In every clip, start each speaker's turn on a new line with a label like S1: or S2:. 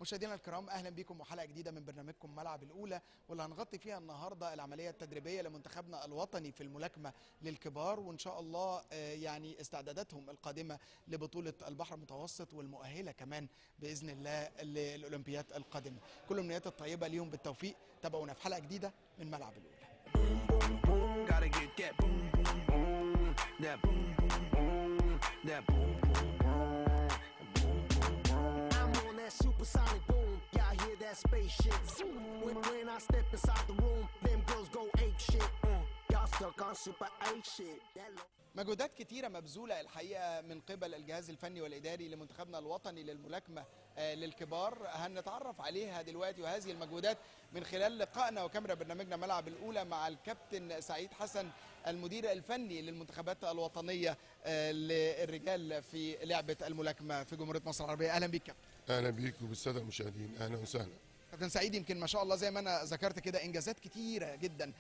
S1: مشاهدينا الكرام، اهلا بكم وحلقه جديدة من برنامجكم ملعب الاولى، واللي هنغطي فيها النهارده العملية التدريبية لمنتخبنا الوطني في الملاكمة للكبار، وان شاء الله يعني استعداداتهم القادمة لبطولة البحر المتوسط والمؤهله كمان باذن الله للاولمبياد القادمة. كل الامنيات الطيبة ليهم بالتوفيق. تابعونا في حلقة جديدة من ملعب الاولى.
S2: Boom boom boom, gotta get that boom boom boom, that boom boom boom, that boom boom boom, boom boom boom.
S3: I'm on that supersonic boom. Y'all hear that spaceship? Zoom. When I step inside the room, them girls go ape shit. Y'all stuck on super 8 shit. That low.
S1: مجهودات كتيرة مبذولة الحقيقة من قبل الجهاز الفني والإداري لمنتخبنا الوطني للملاكمة للكبار، هنتعرف عليها دلوقتي وهذه المجهودات من خلال لقائنا وكاميرا برنامجنا ملعب الأولى مع الكابتن سعيد حسن، المدير الفني للمنتخبات الوطنية للرجال في لعبة الملاكمة في جمهورية مصر العربية. أهلا بك كابتن.
S4: اهلا بيك وبالساده المشاهدين، اهلا وسهلا.
S1: كابتن سعيد، يمكن ما شاء الله زي ما انا ذكرت كده انجازات كتيرة جدا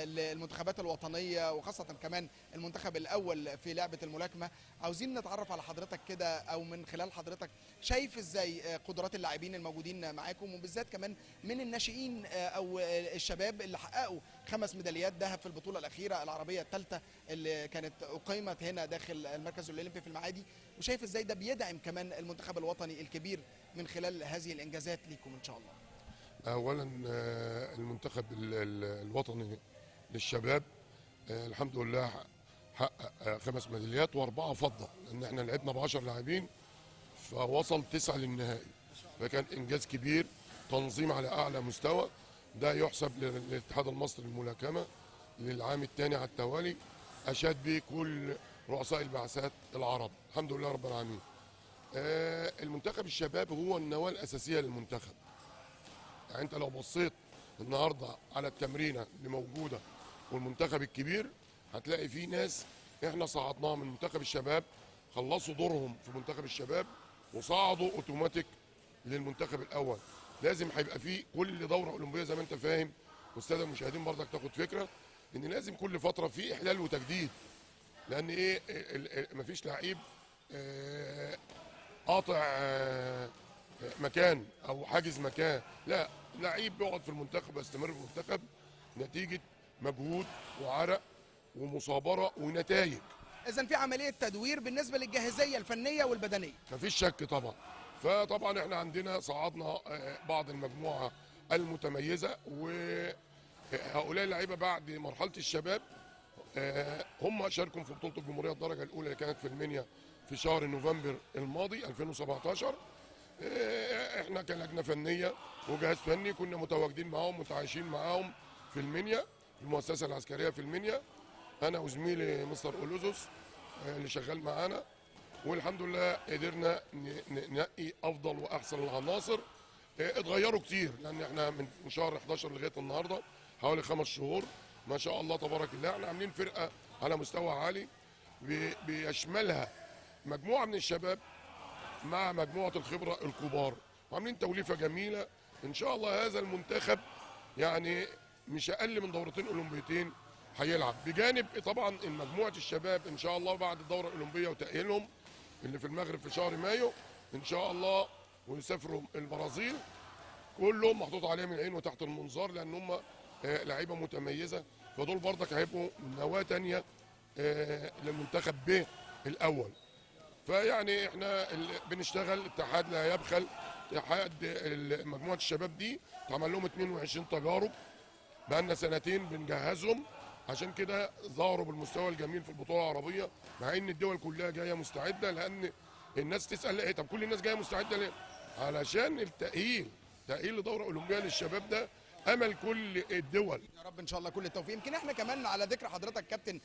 S1: للمنتخبات الوطنية، وخاصة كمان المنتخب الاول في لعبه الملاكمه. عاوزين نتعرف على حضرتك كده، او من خلال حضرتك شايف ازاي قدرات اللاعبين الموجودين معاكم، وبالذات كمان من الناشئين او الشباب اللي حققوا 5 ميداليات ذهب في البطولة الاخيرة العربية الثالثة اللي كانت اقيمت هنا داخل المركز الاولمبي في المعادي، وشايف ازاي ده بيدعم كمان المنتخب الوطني الكبير من خلال هذه الانجازات ليكم ان شاء الله؟
S4: اولا المنتخب الوطني للشباب الحمد لله حقق 5 ميداليات واربعة فضه، لان احنا لعبنا ب 10 لاعبين فوصل 9 للنهائي، فكان انجاز كبير، تنظيم على اعلى مستوى. ده يحسب للاتحاد المصري للملاكمه للعام الثاني على التوالي، اشاد به كل رؤساء البعثات العرب، الحمد لله رب العالمين. المنتخب الشباب هو النواة الاساسية للمنتخب. يعني انت لو بصيت النهارده على التمرينه اللي موجودة والمنتخب الكبير، هتلاقي فيه ناس احنا صعدناها من منتخب الشباب، خلصوا دورهم في منتخب الشباب وصعدوا اوتوماتيك للمنتخب الاول. لازم هيبقى فيه كل دوره اولمبيه، زي ما انت فاهم والسادة المشاهدين برضك تاخد فكرة، ان لازم كل فترة في احلال وتجديد، لان ايه، مفيش لعيب قاطع مكان او حاجز مكان، لا، لعيب بيقعد في المنتخب ويستمر في المنتخب نتيجة مجهود وعرق ومصابره ونتائج.
S1: اذا في عملية تدوير بالنسبة للجاهزيه الفنية والبدنيه.
S4: مفيش شك طبعا. فطبعا احنا عندنا صعدنا بعض المجموعة المتميزه، وهؤلاء اللعيبة بعد مرحلة الشباب هم شاركوا في بطوله الجمهورية الدرجة الاولى اللي كانت في المنيا في شهر نوفمبر الماضي 2017. احنا كلجنه فنية وجهاز فني كنا متواجدين معاهم، متعايشين معاهم في المنيا، في المؤسسة العسكرية في المنيا، انا وزميلي مستر اولوزوس اللي شغال معانا، والحمد لله قدرنا ننقي افضل واحسن العناصر. اتغيروا كتير، لان احنا من شهر 11 لغاية النهارده حوالي 5 شهور، ما شاء الله تبارك الله احنا عاملين فرقه على مستوى عالي بيشملها مجموعة من الشباب مع مجموعة الخبرة الكبار، وعاملين توليفة جميلة. ان شاء الله هذا المنتخب يعني مش اقل من دورتين اولمبيتين هيلعب، بجانب طبعا مجموعة الشباب ان شاء الله بعد الدورة الاولمبية وتاهيلهم اللي في المغرب في شهر مايو ان شاء الله، ويسافروا البرازيل، كلهم محطوط عليهم العين وتحت المنظار، لان هم لعيبة متميزة، فدول برضك هيبقوا نواه تانية للمنتخب ب الاول. فيعني احنا بنشتغل، الاتحاد لا يبخل، اتحاد مجموعة الشباب دي اتعمل لهم 22 تجارب، بقالنا سنتين بنجهزهم، عشان كده ظهروا بالمستوى الجميل في البطولة العربية، مع ان الدول كلها جاية مستعدة. لان الناس تسال ايه، طب كل الناس جاية مستعدة ليه؟ علشان التاهيل، تاهيل لدوره اولمبيه للشباب، ده امل كل الدول.
S1: يا رب ان شاء الله كل التوفيق. يمكن احنا كمان على ذكر حضرتك كابتن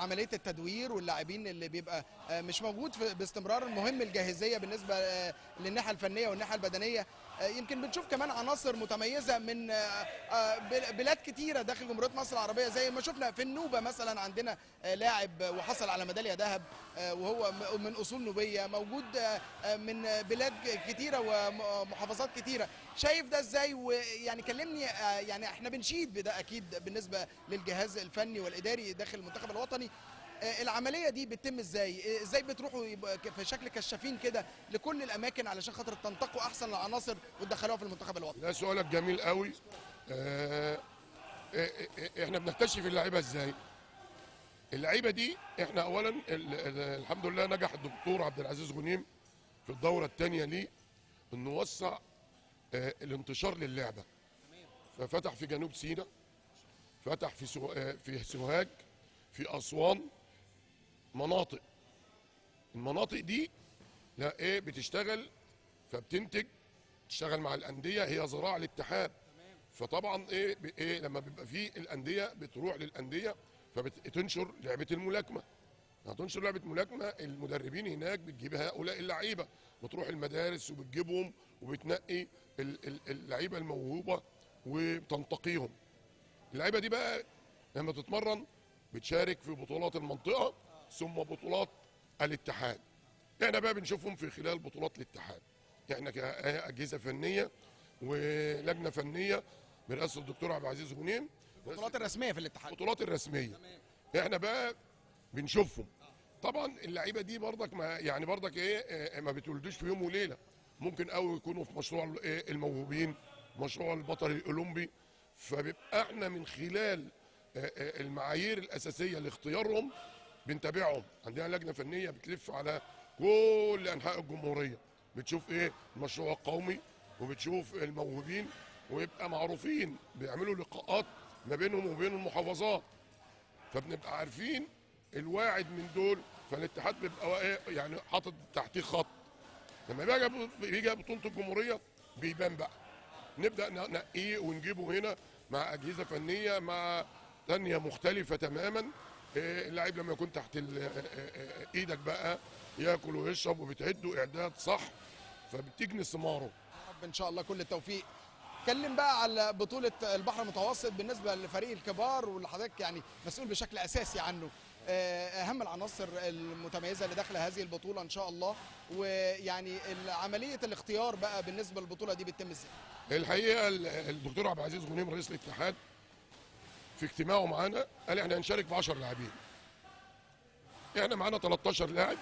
S1: عملية التدوير واللاعبين اللي بيبقى مش موجود باستمرار، المهم الجاهزيه بالنسبة للناحيه الفنية والناحية البدنية. يمكن بنشوف كمان عناصر متميزة من بلاد كتيرة داخل جمهورية مصر العربية، زي ما شفنا في النوبة مثلا عندنا لاعب وحصل على ميدالية ذهب وهو من اصول نوبيه، موجود من بلاد كتيرة ومحافظات كتيرة. شايف ده ازاي؟ ويعني كلمني، يعني احنا بنشيد بده اكيد بالنسبة للجهاز الفني والاداري داخل المنتخب الوطني. العملية دي بتتم ازاي؟ ازاي بتروحوا في شكل كشافين كده لكل الاماكن علشان خاطر تنتقوا احسن العناصر وتدخلوها في المنتخب الوطني؟
S4: لا، سؤالك جميل قوي. احنا بنكتشف اللعيبة ازاي؟ اللعيبة دي احنا اولا الحمد لله نجح الدكتور عبد العزيز غنيم في الدورة الثانية ليه انه وسع الانتشار للعبة. ففتح في جنوب سيناء، فتح في سوهاج، في اسوان، مناطق. المناطق دي لا ايه بتشتغل، فبتنتج، تشتغل مع الاندية، هي ذراع الاتحاد. فطبعا ايه لما بيبقى فيه الاندية بتروح للاندية فبتنشر لعبه الملاكمة. هتنشر لعبه ملاكمة، المدربين هناك بتجيب هؤلاء اللعيبة، بتروح المدارس وبتجيبهم وبتنقي اللعيبة الموهوبه وبتنتقيهم. اللعيبة دي بقى لما تتمرن بتشارك في بطولات المنطقة ثم بطولات الاتحاد. احنا بقى بنشوفهم في خلال بطولات الاتحاد. احنا كاجهزه فنية ولجنه فنية برئاسة الدكتور عبد العزيز غنيم،
S1: البطولات الرسمية في الاتحاد،
S4: البطولات الرسمية احنا بقى بنشوفهم. طبعا اللعيبة دي برضك ما يعني برضك ايه ما بتولدوش في يوم وليلة، ممكن قوي يكونوا في مشروع الموهوبين، مشروع البطل الاولمبي. فبيبقى احنا من خلال المعايير الاساسية لاختيارهم بنتابعهم. عندنا لجنة فنية بتلف على كل انحاء الجمهورية، بتشوف ايه المشروع القومي وبتشوف الموهوبين، ويبقى معروفين، بيعملوا لقاءات ما بينهم وبين المحافظات، فبنبقى عارفين الواعد من دول. فالاتحاد بيبقى ايه يعني حاطط تحتيه خط. لما بيجي بطوله الجمهورية بيبان بقى، نبدا ننقيه ونجيبه هنا مع اجهزة فنية مع ثانية مختلفة تماما. اللاعب لما يكون تحت ايدك بقى ياكل ويشرب وبتعده اعداد صح، فبتجني ثماره.
S1: يا رب ان شاء الله كل التوفيق. اتكلم بقى على بطولة البحر المتوسط بالنسبة لفريق الكبار واللي حضرتك يعني مسؤول بشكل أساسي عنه، أهم العناصر المتميزة اللي داخله هذه البطولة إن شاء الله، ويعني عملية الاختيار بقى بالنسبة للبطولة دي بتتم إزاي؟
S4: الحقيقة الدكتور عبد العزيز غنيم رئيس الاتحاد في اجتماعه معانا قال احنا هنشارك ب 10 لاعبين. احنا معانا 13 لاعب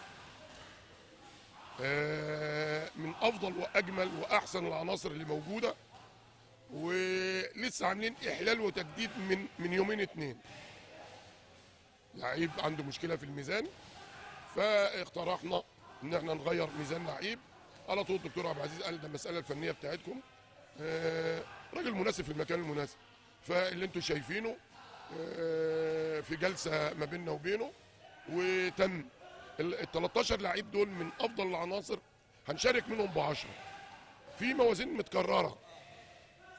S4: من أفضل وأجمل وأحسن العناصر اللي موجودة، ولسه عاملين احلال وتجديد من يومين اتنين. لعيب عنده مشكلة في الميزان، فاقترحنا ان احنا نغير ميزان لعيب. على طول الدكتور عبد العزيز قال ده المسالة الفنية بتاعتكم، راجل مناسب في المكان المناسب. فاللي انتم شايفينه في جلسه ما بيننا وبينه، وتم ال 13 لعيب دول من افضل العناصر، هنشارك منهم ب 10 في موازين متكررة،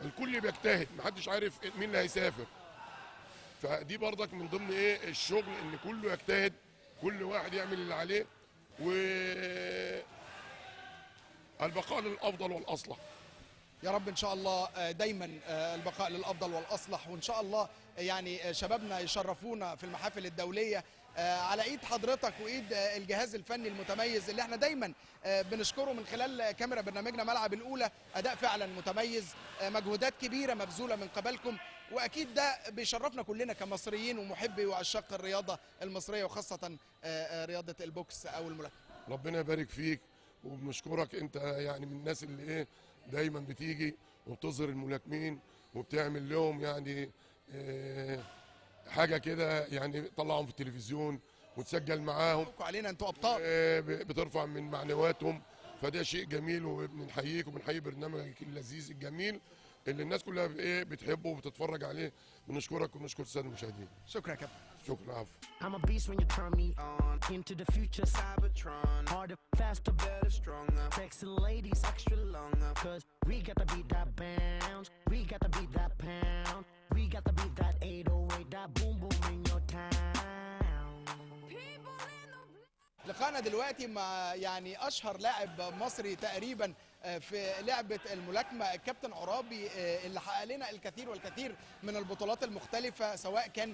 S4: الكل بيجتهد، محدش عارف مين اللي هيسافر. فدي برضك من ضمن ايه الشغل، ان كله يجتهد، كل واحد يعمل اللي عليه، و البقاء للافضل والاصلح.
S1: يا رب ان شاء الله دايما البقاء للافضل والاصلح، وان شاء الله يعني شبابنا يشرفونا في المحافل الدولية على ايد حضرتك وايد الجهاز الفني المتميز اللي احنا دايما بنشكره من خلال كاميرا برنامجنا ملعب الاولى. اداء فعلا متميز، مجهودات كبيرة مبذوله من قبلكم، واكيد ده بيشرفنا كلنا كمصريين ومحبي وعشاق الرياضة المصرية، وخاصة رياضة البوكس او الملاكمة.
S4: ربنا يبارك فيك وبنشكرك، انت يعني من الناس اللي ايه دايما بتيجي وبتظهر الملاكمين وبتعمل لهم يعني حاجة كده، يعني طلعهم في التلفزيون وتسجل معاهم
S1: علينا، انتوا ابطال،
S4: بترفع من معنوياتهم، فده شيء جميل، وبنحييك وبنحيي برنامجك اللذيذ الجميل اللي الناس كلها ايه بتحبه وبتتفرج عليه. بنشكرك ونشكر السادة المشاهدين.
S1: شكرا يا كابتن.
S4: شكرا، عفو.
S3: I'm a beast when you turn me on. Into the future,
S2: Cybertron,
S3: harder, faster,
S2: better, stronger,
S3: sexy ladies,
S2: extra longer.
S3: Cause we got to beat that bounce, we got to beat that pound, we got to beat that 808, that boom boom in your town.
S1: لقانا دلوقتي مع يعني اشهر لاعب مصري تقريبا في لعبه الملاكمة، الكابتن عرابي، اللي حقق لنا الكثير والكثير من البطولات المختلفة، سواء كان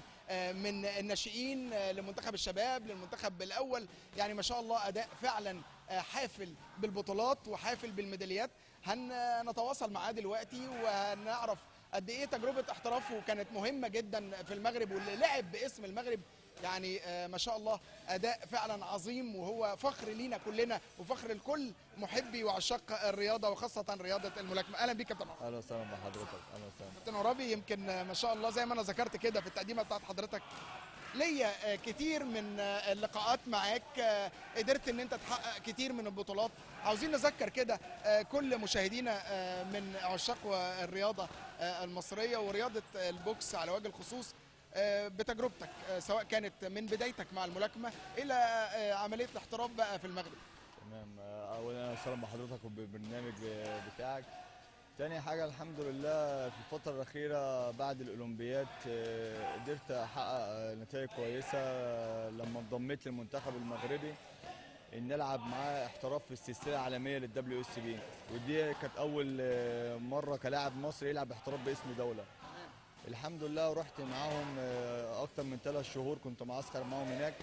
S1: من الناشئين لمنتخب الشباب للمنتخب الاول. يعني ما شاء الله اداء فعلا حافل بالبطولات وحافل بالميداليات. هنتواصل معاه دلوقتي وهنعرف قد ايه تجربه احترافه كانت مهمة جدا في المغرب، واللي لعب باسم المغرب يعني ما شاء الله اداء فعلا عظيم، وهو فخر لينا كلنا وفخر لكل محبي وعشاق الرياضة وخاصة رياضة الملاكمة. اهلا بيك كابتن عرابي.
S5: اهلا وسهلا بحضرتك. اهلا وسهلا
S1: كابتن عرابي. يمكن ما شاء الله زي ما انا ذكرت كده في التقديمه بتاعت حضرتك، ليا كتير من اللقاءات معاك، قدرت ان انت تحقق كتير من البطولات. عاوزين نذكر كده كل مشاهدينا من عشاق الرياضة المصرية ورياضة البوكس على وجه الخصوص بتجربتك، سواء كانت من بدايتك مع الملاكمة الى عملية الاحتراف بقى في المغرب.
S5: تمام. اولا اهلا وسهلا بحضرتك وبالبرنامج بتاعك. تاني حاجة الحمد لله في الفترة الأخيرة بعد الأولمبياد قدرت أحقق نتائج كويسة لما انضميت للمنتخب المغربي إن نلعب معاه احتراف في السلسلة العالمية لل WSB، ودي كانت أول مرة كلاعب مصري يلعب احتراف باسم دولة. الحمد لله رحت معاهم أكتر من 3 شهور، كنت معسكر معاهم هناك،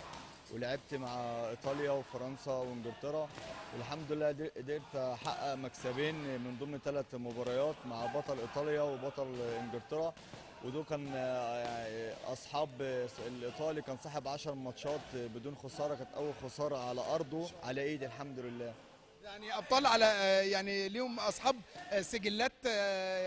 S5: ولعبت مع ايطاليا وفرنسا وانجلترا، والحمد لله قدرت احقق مكسبين من ضمن 3 مباريات مع بطل ايطاليا وبطل انجلترا، ودول كان اصحاب الايطالي كان صاحب 10 ماتشات بدون خسارة، كانت اول خسارة على ارضه على ايدي الحمد لله.
S1: يعني ابطال على يعني ليهم اصحاب سجلات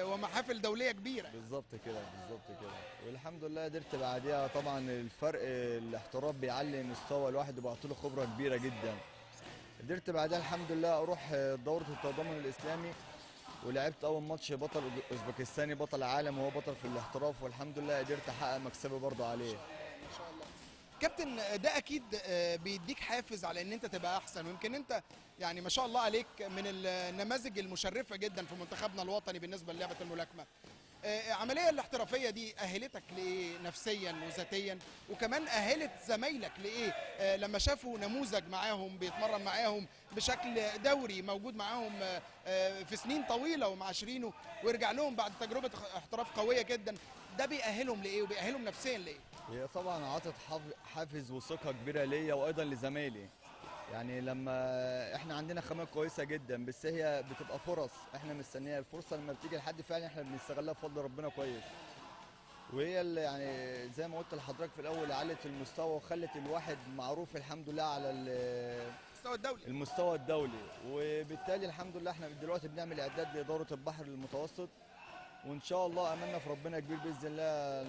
S1: ومحافل دولية كبيرة.
S5: بالظبط كده بالظبط كده، والحمد لله قدرت بعديها. طبعا الفرق الاحتراف بيعلي مستوى الواحد وبيعطي له خبره كبيرة جدا. قدرت بعدها الحمد لله اروح دوره التضامن الاسلامي، ولعبت اول ماتش بطل اوزبكستاني بطل عالم وهو بطل في الاحتراف، والحمد لله قدرت احقق مكسبي برضه عليه.
S1: ما شاء الله. كابتن ده اكيد بيديك حافز على ان انت تبقى احسن، ويمكن انت يعني ما شاء الله عليك من النماذج المشرفة جدا في منتخبنا الوطني بالنسبة للعبة الملاكمة. العملية الاحترافية دي اهلتك لايه نفسيا وذاتيا، وكمان اهلت زمايلك لايه لما شافوا نموذج معاهم بيتمرن معاهم بشكل دوري، موجود معاهم في سنين طويلة ومعاشرينه، ويرجع لهم بعد تجربه احتراف قوية جدا، ده بيأهلهم لايه وبيأهلهم نفسيا لايه؟
S5: هي طبعا عطت حافز وثقه كبيرة ليا وايضا لزمايلي. يعني لما احنا عندنا خامات كويسة جدا، بس هي بتبقى فرص احنا مستنيها، الفرصة لما بتيجي لحد فعلا احنا بنستغلها بفضل ربنا كويس. وهي اللي يعني زي ما قلت لحضرتك في الاول علت المستوى وخلت الواحد معروف الحمد لله على
S1: المستوى الدولي.
S5: المستوى الدولي، وبالتالي الحمد لله احنا دلوقتي بنعمل اعداد لدوره البحر المتوسط، وان شاء الله املنا في ربنا كبير باذن الله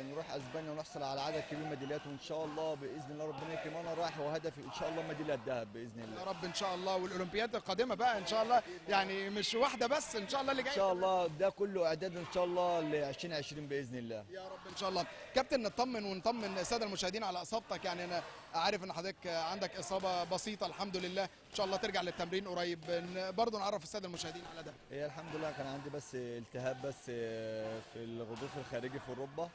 S5: نروح اسبانيا ونحصل على عدد كبير ميداليات، وان شاء الله باذن الله ربنا يكرم. انا رايح وهدفي ان شاء الله ميدالية الذهب باذن الله.
S1: يا رب ان شاء الله. والاولمبياد القادمة بقى ان شاء الله، يعني مش واحدة بس ان شاء الله اللي جاية
S5: ان شاء الله، ده كله اعداد ان شاء الله ل 2020 باذن الله.
S1: يا رب ان شاء الله. كابتن نطمن ونطمن السادة المشاهدين على اصابتك، يعني انا عارف ان حضرتك عندك اصابه بسيطة الحمد لله، ان شاء الله ترجع للتمرين قريب، برضه نعرف السادة المشاهدين على ده.
S5: هي الحمد لله كان عندي بس التهاب بس في الغضروف الخارجي في الركبة،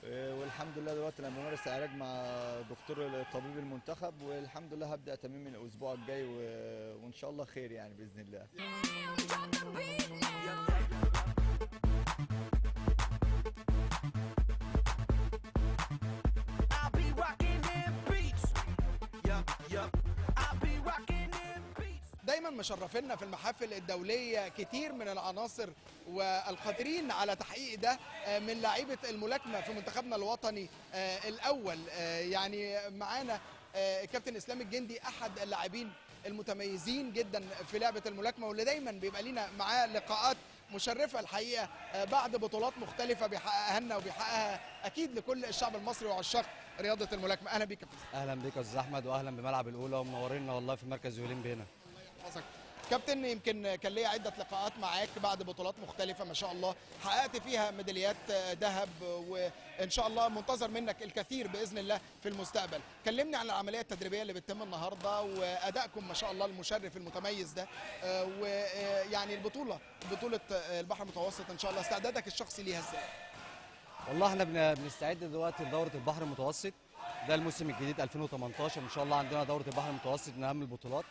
S5: والحمد لله دلوقتي انا بمارس علاج مع دكتور طبيب المنتخب، والحمد لله هبدا تمرين من الاسبوع الجاي، وان شاء الله خير يعني باذن الله.
S1: دايما مشرفينا في المحافل الدولية كتير من العناصر والقادرين على تحقيق ده من لعيبة الملاكمة في منتخبنا الوطني الأول. يعني معانا الكابتن إسلام الجندي، أحد اللاعبين المتميزين جدا في لعبة الملاكمة، واللي دايما بيبقى لنا معاه لقاءات مشرفة الحقيقة بعد بطولات مختلفة بيحققها لنا وبيحققها أكيد لكل الشعب المصري وعشاق رياضة الملاكمة. أهلا بيك يا كابتن.
S6: أهلا بيك يا أستاذ أحمد، وأهلا بملعب الأولى، ومنورينا والله في مركز أولمبي هنا.
S1: كابتن يمكن كان ليا عدة لقاءات معاك بعد بطولات مختلفة ما شاء الله حققت فيها ميداليات ذهب، وإن شاء الله منتظر منك الكثير بإذن الله في المستقبل. كلمني عن العملية التدريبية اللي بتتم النهاردة وأدائكم ما شاء الله المشرف المتميز ده، ويعني البطولة بطولة البحر المتوسط إن شاء الله استعدادك الشخصي ليها إزاي؟
S6: والله احنا بنستعد دلوقتي لدورة البحر المتوسط، ده الموسم الجديد 2018 إن شاء الله عندنا دورة البحر المتوسط من أهم البطولات،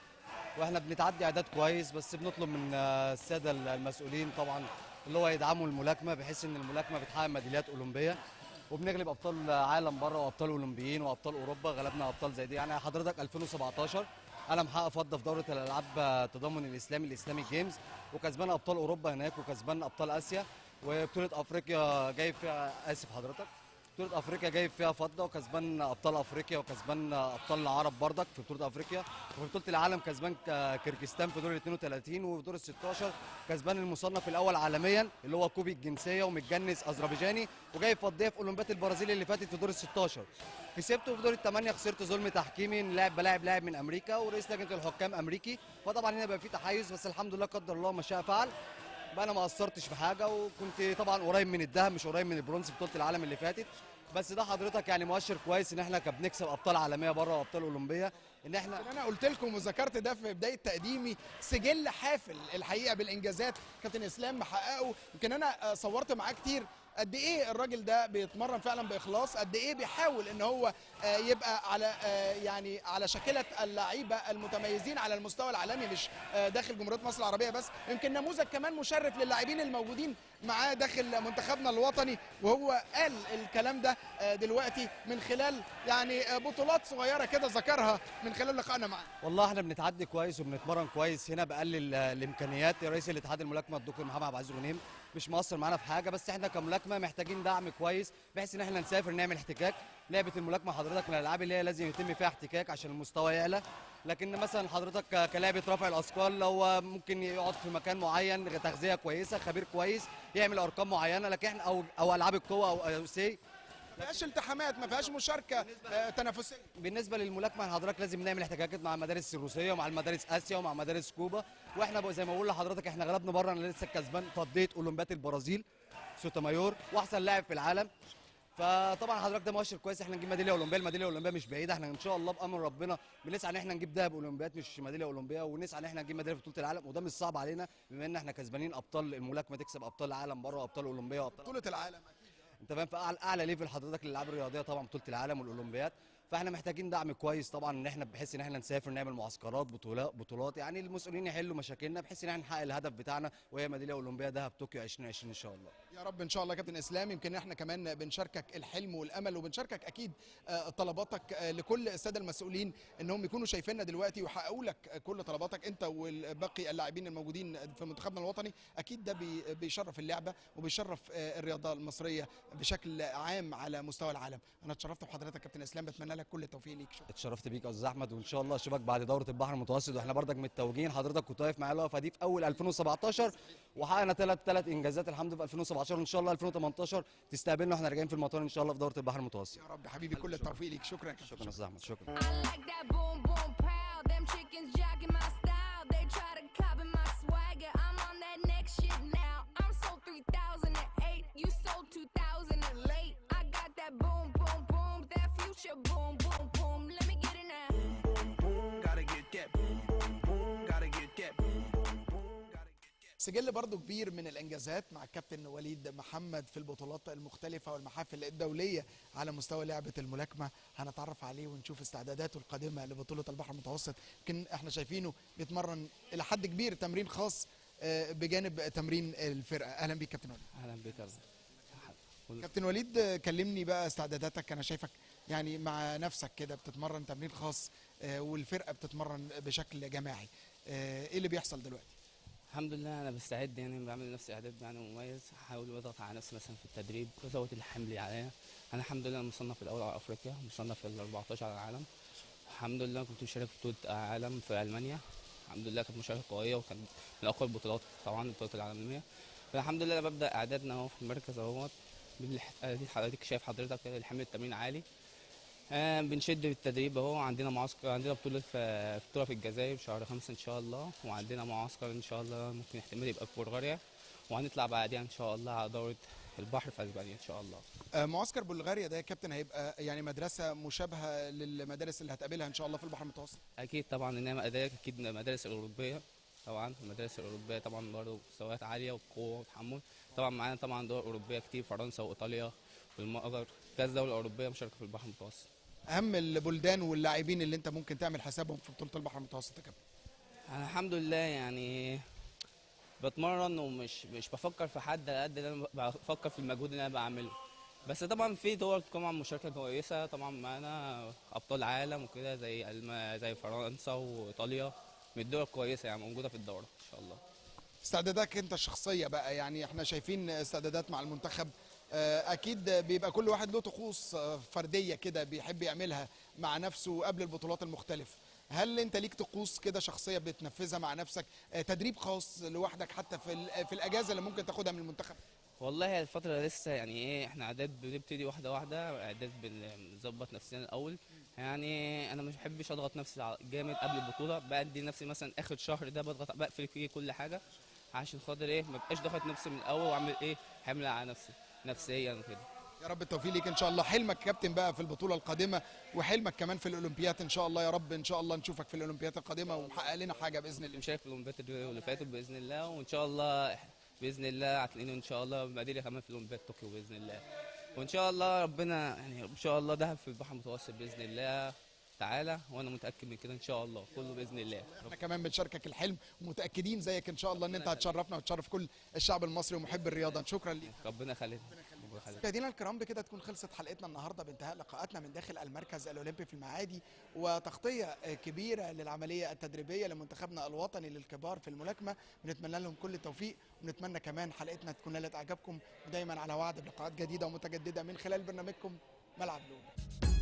S6: واحنا بنتعدي اعداد كويس، بس بنطلب من السادة المسؤولين طبعا اللي هو يدعموا الملاكمة بحيث ان الملاكمة بتحقق ميداليات اولمبيه، وبنغلب ابطال عالم بره وابطال اولمبيين وابطال اوروبا، غلبنا ابطال زي دي. يعني حضرتك 2017 انا محقق فضة في دوره الالعاب التضامن الاسلامي ال Islamic Games، وكسبان ابطال اوروبا هناك، وكسبان ابطال اسيا، وبطولة افريقيا جايب فيها، اسف حضرتك، بطوله افريقيا جايب فيها فضة، وكسبان ابطال افريقيا وكسبان ابطال العرب بردك في بطوله افريقيا، وفي بطوله العالم كسبان كرجستان في دور ال 32، وفي دور ال 16 كسبان المصنف الاول عالميا اللي هو كوبي الجنسية ومتجنس اذربيجاني، وجايب فضية في اولمبياد البرازيل اللي فاتت في دور ال 16. كسبته في دور الثمانية، خسرت ظلم تحكيمي، لاعب بلاعب لاعب من امريكا ورئيس لجنة الحكام امريكي، فطبعا هنا بقى في تحيز، بس الحمد لله قدر الله ما شاء فعل. بقى انا ما قصرتش في حاجة، وكنت طبعا قريب من الذهب مش قريب من البرونز في بطوله العالم اللي فاتت، بس ده حضرتك يعني مؤشر كويس ان احنا بنكسب ابطال عالمية بره وابطال اولمبيه. ان احنا
S1: انا قلت لكم وذكرت ده في بداية تقديمي، سجل حافل الحقيقة بالانجازات كابتن اسلام محققة. يمكن انا صورت معاه كتير قد ايه الراجل ده بيتمرن فعلا باخلاص، قد ايه بيحاول ان هو يبقى على يعني على شاكله اللعيبة المتميزين على المستوى العالمي، مش داخل جمهورية مصر العربية بس. يمكن نموذج كمان مشرف للاعبين الموجودين معاه داخل منتخبنا الوطني، وهو قال الكلام ده دلوقتي من خلال يعني بطولات صغيرة كده ذكرها من خلال لقائنا معاه.
S6: والله احنا بنتعدي كويس وبنتمرن كويس هنا باقل الامكانيات. رئيس الاتحاد الملاكمة الدكتور محمد عبد العزيز غنيم مش مقصر معانا في حاجة، بس احنا كملاكمه محتاجين دعم كويس بحيث ان احنا نسافر نعمل احتكاك. لعبه الملاكمة حضرتك من الالعاب اللي هي لازم يتم فيها احتكاك عشان المستوى يعلى، لكن مثلا حضرتك كلعبة رفع الاثقال لو ممكن يقعد في مكان معين، تغذية كويسة، خبير كويس يعمل ارقام معينة، لكن احنا او العاب القوة او سي
S1: ما فيهاش التحامات، ما فيهاش مشاركة تنافسية.
S6: بالنسبة للملاكمه حضرتك لازم نعمل احتكاكات مع المدارس الروسية ومع المدارس اسيا ومع مدارس كوبا، واحنا زي ما بقول لحضرتك احنا غلبنا بره. انا لسه كسبان فضيت اولمبياد البرازيل سوتومايور واحسن لاعب في العالم، فطبعا حضرتك ده مؤشر كويس احنا نجيب ميدالية اولمبيه. الميداليه الاولمبية مش بعيدة، احنا ان شاء الله بامر ربنا بنسعى ان احنا نجيب ذهب اولمبياد مش ميدالية اولمبيه، ونسعى ان احنا نجيب ميدالية في بطوله العالم، وده مش صعب علينا بما ان احنا كسبانين ابطال الملاكمة تكسب ابطال العالم بره وابطال اولمبيه وابطال
S1: بطوله العالم.
S6: انت فاهم؟ في اعلى level حضرتك للالعاب الرياضية طبعا بطوله العالم والاولمبياد، فاحنا محتاجين دعم كويس طبعا ان احنا بحيث ان احنا نسافر نعمل معسكرات بطولات، يعني المسؤولين يحلوا مشاكلنا بحيث ان احنا نحقق الهدف بتاعنا وهي ميدالية اولمبيه ذهب طوكيو 2020 ان شاء الله.
S1: يا رب ان شاء الله. كابتن اسلام، يمكن احنا كمان بنشاركك الحلم والامل، وبنشاركك اكيد طلباتك لكل السادة المسؤولين انهم يكونوا شايفيننا دلوقتي ويحققوا لك كل طلباتك انت والباقي اللاعبين الموجودين في منتخبنا الوطني. اكيد ده بيشرف اللعبة وبيشرف الرياضة المصرية بشكل عام على مستوى العالم. انا اتشرفت بحضرتك كابتن اسلام، بتمنى لك كل التوفيق ليك. شكرا.
S6: اتشرفت بيك يا استاذ احمد، وان شاء الله اشوفك بعد دوره البحر المتوسط، واحنا برضك متوجين حضرتك كنت واقف معايا الوقفة دي في اول 2017 وحققنا ثلاث انجازات الحمد لله في 2017، وان شاء الله 2018 تستقبلنا واحنا راجعين في المطار ان شاء الله في دوره البحر المتوسط.
S1: يا رب حبيبي، كل التوفيق ليك. شكرا يا كابتن.
S6: شكرا يا استاذ احمد، شكرا.
S7: Boom, boom, boom, let me get it now.
S2: Boom, boom, boom, gotta get that. Boom, boom, boom, gotta get that. Boom, boom, boom, gotta get that.
S1: سجل برضو كبير من الانجازات مع الكابتن وليد محمد في البطولات المختلفة والمحافل الدولية على مستوى لعبه الملاكمة. هنتعرف عليه ونشوف استعداداته القادمة لبطولة البحر المتوسط. يمكن احنا شايفينه بيتمرن الى حد كبير تمرين خاص بجانب تمرين الفرقة. اهلا بيك كابتن وليد.
S8: اهلا بيك يا
S1: كابتن وليد، كلمني بقى استعداداتك. انا شايفك يعني مع نفسك كده بتتمرن تمرين خاص والفرقة بتتمرن بشكل جماعي، ايه اللي بيحصل دلوقتي؟
S8: الحمد لله انا بستعد، يعني بعمل لنفسي اعداد يعني مميز، احاول اضغط على نفسي مثلا في التدريب وازود الحمل عليا. انا الحمد لله مصنف الاول على افريقيا، مصنف ال 14 على العالم. الحمد لله كنت مشارك في بطوله عالم في المانيا، الحمد لله كانت مشاركة قوية وكانت من اقوى البطولات طبعا البطولات العالمية. فالحمد لله انا ببدا اعدادنا اهو في المركز اهوت، حضرتك شايف حضرتك الحمل التمرين عالي، بنشد بالتدريب اهو. عندنا معسكر، عندنا بطوله في الجزائر شهر 5 ان شاء الله، وعندنا معسكر ان شاء الله ممكن احتمال يبقى في بلغاريا، وهنطلع بعديها ان شاء الله على دوره البحر في اسبانيا ان شاء الله.
S1: معسكر بلغاريا ده يا كابتن هيبقى يعني مدرسه مشابهة للمدارس اللي هتقابلها ان شاء الله في البحر المتوسط؟
S8: اكيد طبعا، انها اكيد المدارس الاوروبية طبعا، المدارس الاوروبية طبعا برضه مستويات عالية وقوه وتحمل. طبعا معانا طبعا دول اوروبية كتير، فرنسا وايطاليا والمجر، كذا دولة اوروبية مشاركة في البحر المتوسط.
S1: اهم البلدان واللاعبين اللي انت ممكن تعمل حسابهم في بطوله البحر المتوسط يا كابتن؟
S8: انا الحمد لله يعني بتمرن ومش مش بفكر في حد على قد انا بفكر في المجهود اللي انا بعمله. بس طبعا في دول طبعا مشاركة كويسة، طبعا معانا ابطال عالم وكده زي فرنسا وايطاليا، من الدول كويسة يعني موجودة في الدورة ان شاء الله.
S1: استعداداتك انت الشخصية بقى، يعني احنا شايفين استعدادات مع المنتخب اكيد بيبقى كل واحد له طقوس فردية كده بيحب يعملها مع نفسه قبل البطولات المختلفة. هل انت ليك طقوس كده شخصية بتنفذها مع نفسك، تدريب خاص لوحدك حتى في الاجازة اللي ممكن تاخدها من المنتخب؟
S8: والله الفترة لسه يعني ايه، احنا اعداد بنبتدي واحدة واحدة، اعداد بنظبط نفسنا الاول. يعني انا مش بحبش اضغط نفسي جامد قبل البطولة، بدي نفسي مثلا اخر شهر ده بضغط بقفل فيه كل حاجة عشان خاطر ايه، ما بقاش ضغط نفسي من الاول واعمل ايه حمل على نفسي نفسيا وكده.
S1: يا رب التوفيق ليك ان شاء الله. حلمك كابتن بقى في البطولة القادمة، وحلمك كمان في الاولمبياد ان شاء الله. يا رب ان شاء الله نشوفك في الاولمبياد القادمة ومحقق لنا حاجة باذن الله.
S8: مشارك في الاولمبياد اللي فاتت باذن الله، وان شاء الله باذن الله هتلاقيني ان شاء الله ميدالية كمان في اولمبياد طوكيو باذن الله. وان شاء الله ربنا يعني ان شاء الله دهب في البحر المتوسط باذن الله تعالى، وانا متاكد من كده ان شاء الله كله باذن الله.
S1: احنا كمان بنشاركك الحلم ومتاكدين زيك ان شاء الله ان انت هتشرفنا وتشرف كل الشعب المصري ومحب الرياضة. شكرا ليك.
S8: ربنا يخليك.
S1: مشاهدينا الكرام، بكده تكون خلصت حلقتنا النهارده بانتهاء لقاءاتنا من داخل المركز الاولمبي في المعادي، وتغطيه كبيرة للعملية التدريبية لمنتخبنا الوطني للكبار في الملاكمة. بنتمنى لهم كل التوفيق، ونتمنى كمان حلقتنا تكون نالت اعجابكم، ودايما على وعد بلقاءات جديدة ومتجدده من خلال برنامجكم ملعب لولو.